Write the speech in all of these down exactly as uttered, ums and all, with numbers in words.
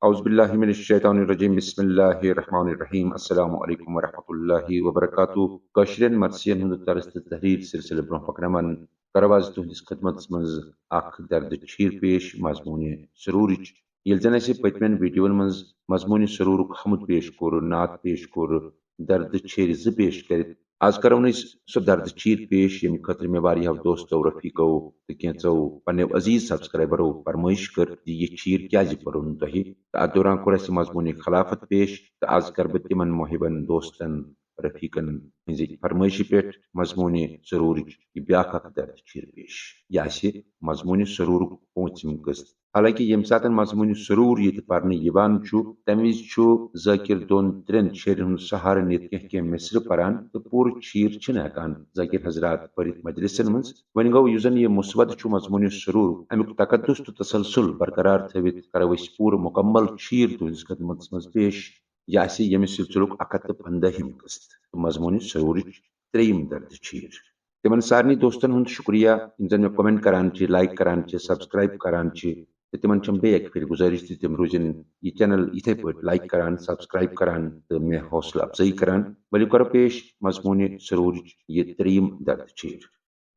اعوذ باللہ من الشیطان الرجیم، بسم اللہ الرحمن الرحیم، السلام علیکم ورحمۃ اللہ وبرکاتہ۔ کٲشرٮ۪ن مدرسین ہُنٛد درس تہٕ تحریر سلسلہٕ برونٛہہ پکناوان کرو آز تُہنٛدِس خدمتس منٛز اکھ درد چھیٖر پیش مضموٗنِ سروٗرٕچ۔ ییٚلہِ زن اسہِ پٔتمٮ۪ن ویڈیوون منٛز مضموٗنِ سروٗرُک حمد پیش کوٚر، نعت پیش کوٚر، درد چھیٖرِ زٕ پیش کٔرِتھ، آز کرو نہٕ أسۍ سُہ درد چھیٖر پیش، ییٚمہِ خٲطرٕ مےٚ واریاہو دوستو، رفیقو تہٕ کینٛژو پننیو عزیز سبسکرائبرو فرمٲیش کٔر زِ یہِ چھیٖر کیازِ پٔرُن تۄہہِ؟ تہٕ اتھ دوران کوٚر اسہِ مضموٗنِ خلافت پیش، تہٕ آز کرٕ بہٕ تِمن محبن، دوستن، رفیقن ہٕنٛزِ فرمٲیشہِ پٮ۪ٹھ مضموٗنِ سروٗرٕچ یہِ بیاکھ اکھ درد چھیٖر پیش۔ یہِ آسہِ مضموٗنِ سروٗرُک پوٗنٛژِم قٕسط۔ حالانکہ ییٚمہِ ساتہٕ مضموٗنِ سروٗر ییٚتہِ پرنہٕ یِوان چھُ، تَمہِ وِزِ چھُ ذٲکِر دۄن ترٛٮ۪ن چھیرٮ۪ن ہُنٛد سہارٕ نِتھ کینٛہہ کینٛہہ مصرٕ پران تہٕ پوٗرٕ چھیٖر چھِنہٕ ہٮ۪کان ذٲکِر حضرات پٔرِتھ مجلسن منٛز۔ وۄنۍ گوٚو، یُس زن یہِ مسودٕ چھُ مضموٗنِ سروٗر، اَمیُک تقدس تہٕ تسلسل برقرار تھٲوِتھ کرو أسۍ پوٗرٕ مکمل چھیٖر تُہنٛدِس خدمتس منٛز پیش۔ یہِ آسہِ ییٚمہِ سلسلُک اکھ ہتھ تہٕ پنٛداہِم قٕسط، مضموٗنِ سروٗرٕچ ترٛیٚیِم درد چھیٖر۔ تِمن سارنٕے دوستن ہُنٛد شُکریہ، یِم زن مےٚ comment کران چھِ، like کران چھِ، subscribe کران چھِ۔ تہٕ تِمن چھم بیٚیہِ اکہِ پھِرِ گُزٲرِش زِ تِم روٗزِن یہِ channel یِتھے پٲٹھۍ like کران، subscribe کران تہٕ مےٚ حوصلہٕ افزٲیی کران۔ ؤلِو کرو پیش مضموٗنِ سروٗرٕچ یہِ ترٛیٚیِم درد چھیٖر۔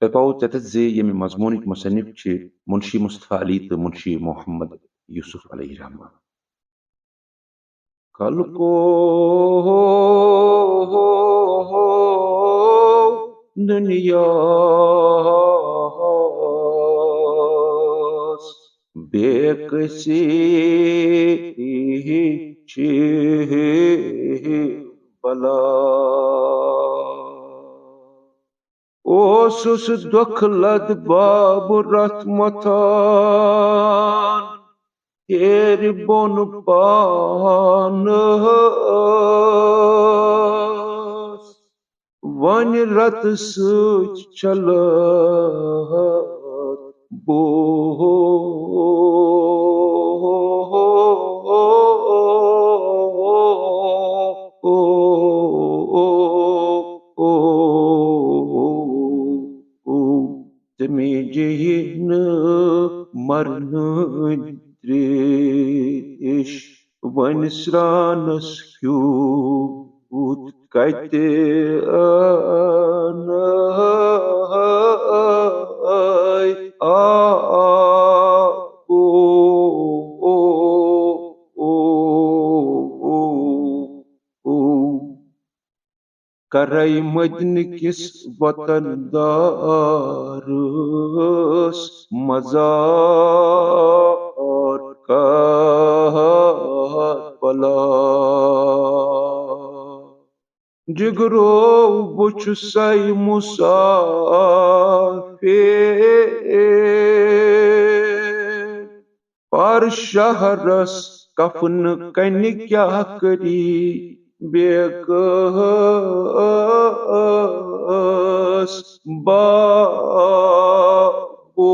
تۄہہِ پاوو ژےٚ تتھ زِ ییٚمہِ مضموٗنٕکۍ مصنف چھِ منشی مصطفیٰ علی تہٕ منشی محمد یوسف علیہ رحمہ۔ کل کو دنیا بے کسی چی بلا۔ اوسُس دۄکھٕ لد باب رتھ متھان، ہیرِ بۄن پانس۔ وۄنۍ رتہٕ سۭتۍ چلت بو تٔمۍ جہی نہٕ مرنہٕ تریش۔ وۄنۍ سرٛانَس کیُتھ کَتہِ اَنَے؟ آ، آ، او، او، او، او، او۔ کرے مدینہ کِس وطن دارس مزار کربلا۔ جگرو، بہٕ چھُسے مسافر، پر شہرس کفنہٕ کنہِ کیٛاہ کٔری بے کس بابو۔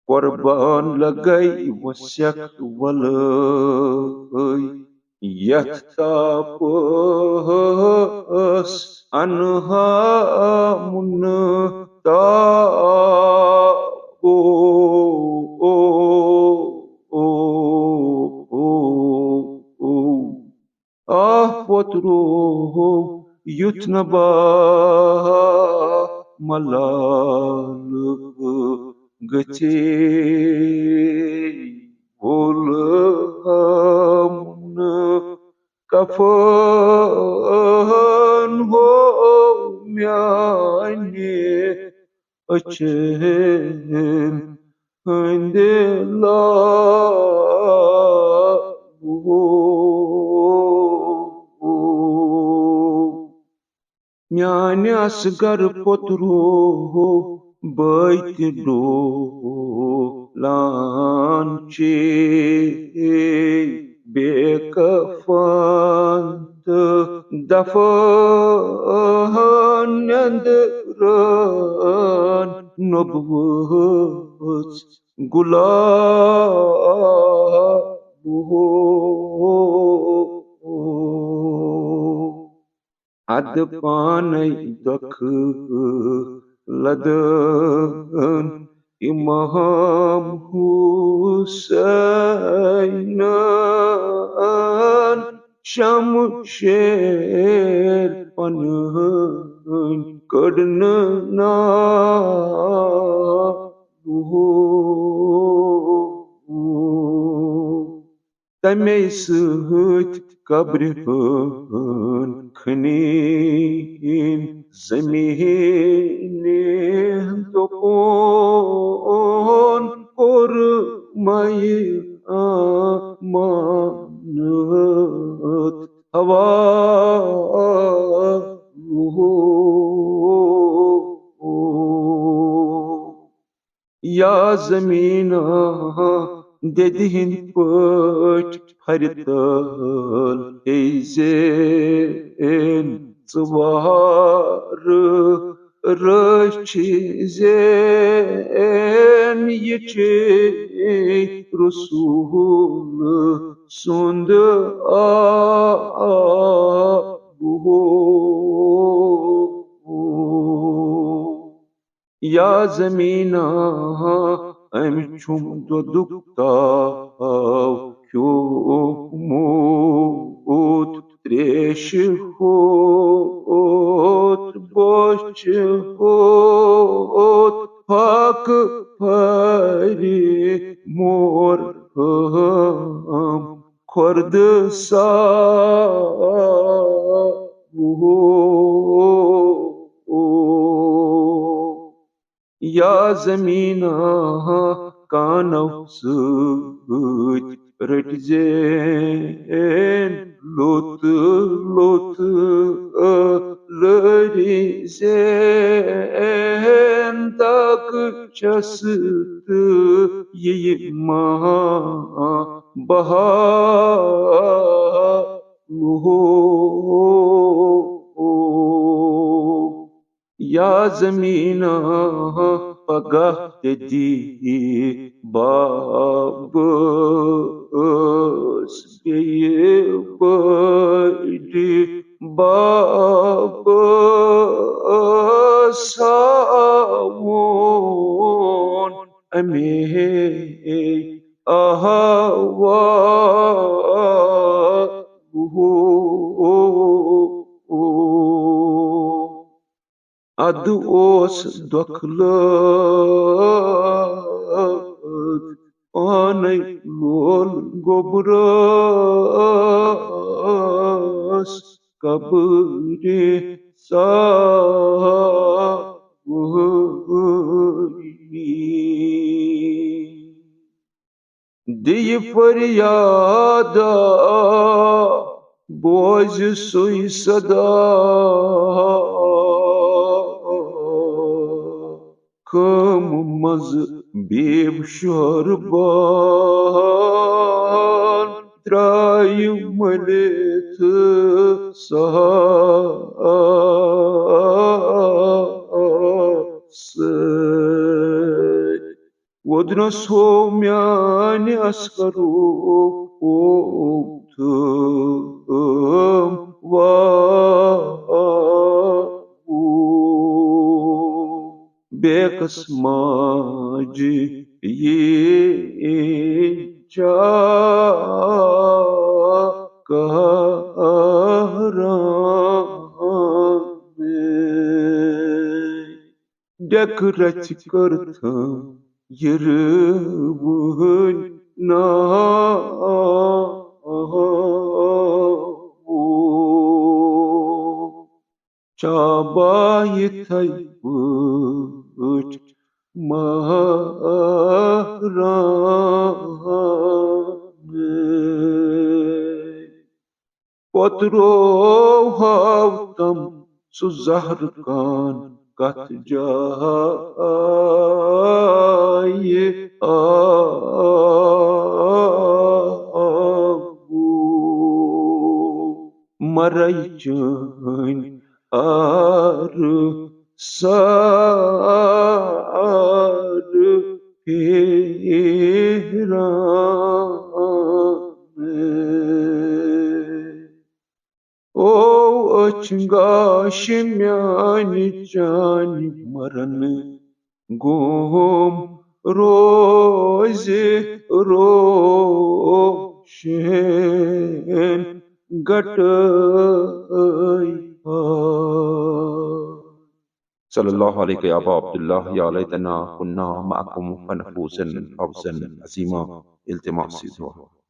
قربان لگے وسیک ولے یتھ تاپس انہا منہ تاپو۔ آہ پوترو، یُتھ نہ با ملال گژھِ۔ وول ہم نہ کفن ہو میانہِ أچھن ہٕنٛدِ لابہٕ۔ میانہِ اصغر پوترو بٲے تہِ ڈولان چھِ بے کفن تہٕ دفن نیندرن نوٚبوٕژ گلاب۔ ادٕ پانے دۄکھٕ لدن امام حسینن شمشیر پنہن کڑنہٕ نا۔ تمے سۭتۍ قبرِ ہُنٛد کھنین زمین دوٚپُن کوٚر مے امانت حوالہٕ۔ یا زمیٖنا، دٮ۪دِ ہٕنٛدۍ پٲٹھۍ پھرِ تل ہیٚیہِ زین ژٕ وارٕ۔ رٔچھِ زین یہِ چھے رسول سُنٛد آبہٕ۔ یا زمیٖنا، أمۍ چھُم دۄدُک تاو کھیوٚمُت، تریشہِ ہوٚت، بۄچھِ ہوٚت، پھاکہٕ پھرِ مور ہم کھۄردٕ سا۔ یا زمیٖنا، کانو سۭتۍ رٔٹۍ زین لوٚت لوٚت، لٲری زین دگ چھس تہٕ یہِ ما بہا لوہو۔ یا زمیٖنا، پگاہ تہِ دی بابس بیٚیہِ بٔڑِ بابس ہاوُن اَمے احوال۔ ادٕ اوس دۄکھٕ لٲد پانے لول گوٚبرس قبرِ ساوری۔ دِیہِ فریادا بوزِ سُے صدا۔ خٲمہٕ منٛزٕ بیب شہربان درٛایہِ مٔلِتھ سہاسہٕ۔ وۄدنس ہو میانہِ اصغرُک وابُ۔ بیکس ماجہِ یہِ چا قہرام۔ ڈیکہٕ رژھِ کٔرتھم یہِ رٲوٕنۍ ناو۔ چابا یِتھے پٲٹھۍ مہران۔ پوٚترو ہاو تم سُہ زہرٕ کان کتھ جایہِ آبُ۔ مرے چٲنۍ آرٕ سارٕ پھیران۔ او أچھ گاش میانہِ چانہِ مرن گوم روزِ روشن گٹے پاے۔ صلی اللہ علیک یا ابا عبداللہ، یا لیتنا کنا معکم فنفوز فوزا عظیما۔ التماس دعا۔